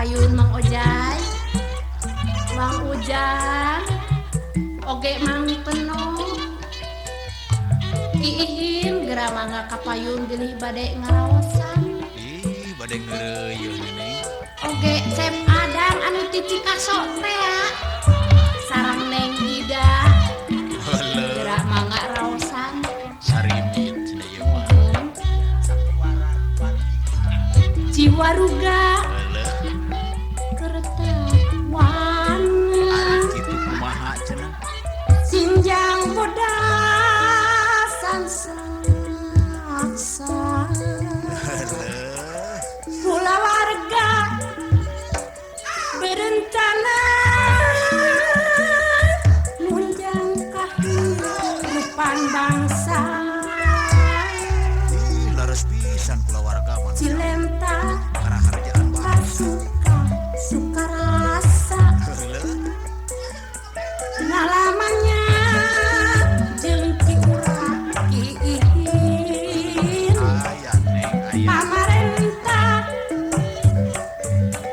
kapayun Mang Ojai. Mang Ujang. Oge Mang Peno. Iihin geura mangga kapayun bilih bade ngaraosan. Ih, bade ngeureuyeuh Neneng. Oge Cep Adang anu ti Cikaso teh. Sareng Neng Ida. Geura mangga raosan. Sarimit cenah ieu mah. Ciwaruga. Kertawana. Kitu kumaha cenah? Sinjang bodasan saksa. Kulawarga berencana nunjang kahirupan bangsa. Ih, leres pisan kulawarga mah. Cilenta karaharjaan bangsa. Suka sukarasa. Ngalamannya jeung Ki Urang Ki Ihin. Aya Neng, aya. Pamarentah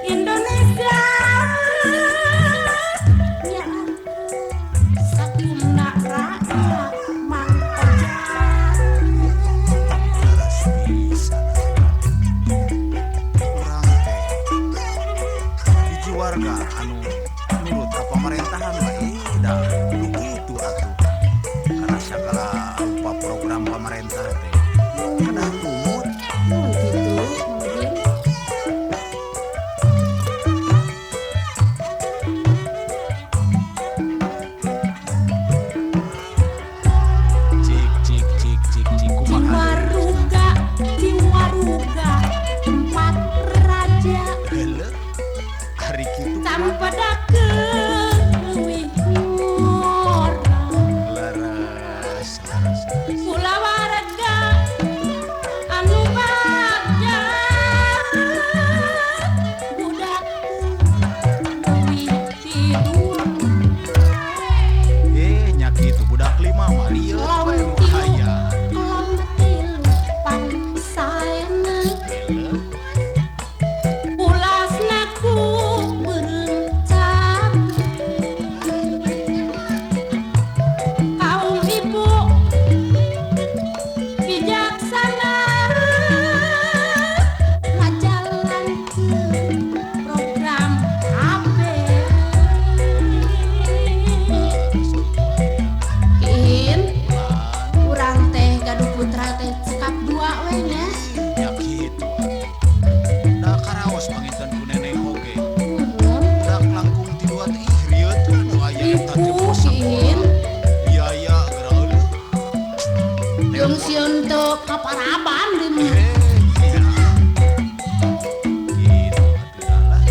Indonesia nyaeta sakumna rakyat Mang Ojang. Leres pisan. Urang teh hiji warga anu nurut ka pamerintahan mah da kudu kitu atuh. Karena sagala rupa program pamarentah teh kedah tumut. Mun kitu mungkin. Cik cik cik cik cik kumaha deui? Ciwaruga, Ciwaruga empat raja. Heuleuh. Ari kitu kumaha? Campedakeun leuwih ngora. Leres, leres, leres. Kulawarga anu bagja budak leuwih tidur. Eh, nya kitu budak lima mah rieut we Kelom nu tilu, aya. kelom tilu pangsaena. Heuleuh. Ulasna ku beureum catur. Kaum ibu bijaksana ngajalankeun program KB. Kiin, urang teh gaduh putra teh cekap dua we nya. Nya kitu atuh. Da karaos panginten ku Neneng oge. Nuhun. Budak langkung ti dua teh ih rieut we nu aya eta teh Ripuh bos Kiin. sakola. Biaya geura euleuh. Jeung sieun teu kaparaban deui mah. Eh, iya. Kitu atuh dah lah.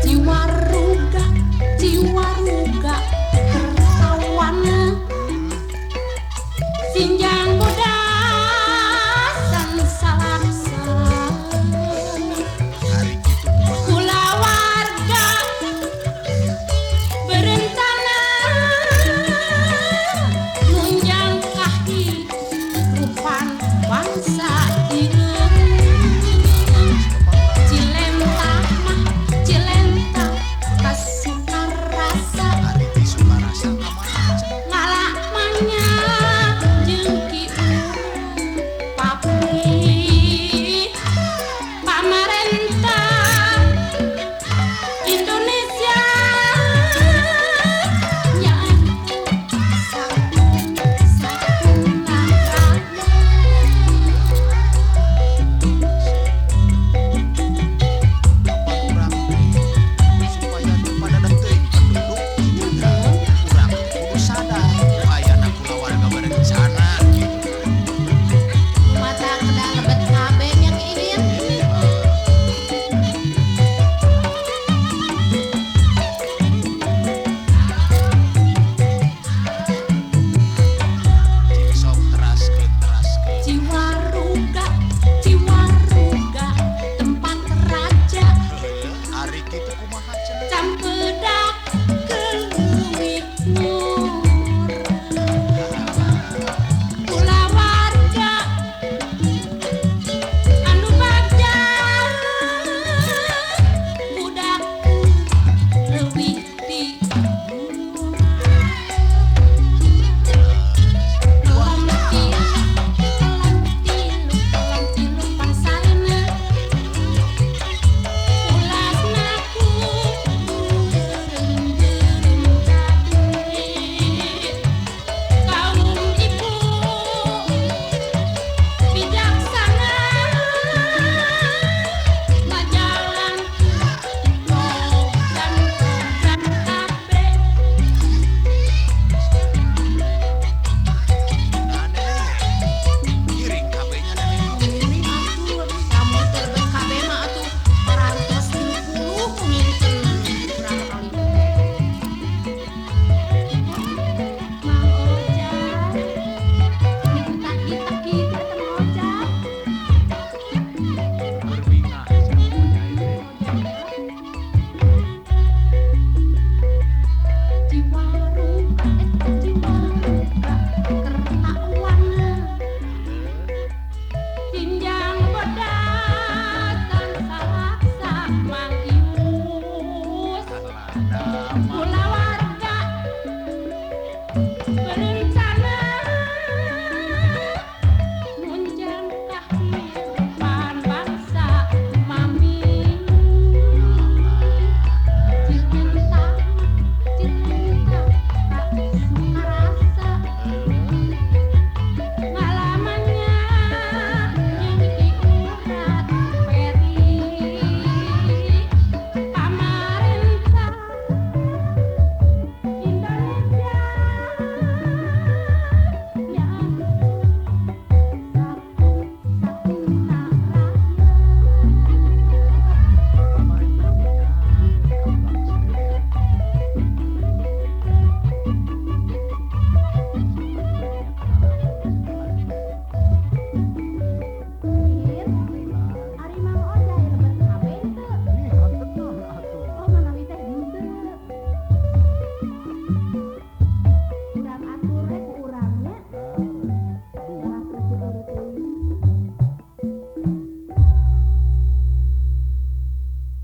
Ciwaruga, Ciwaruga kertawana. Sinjang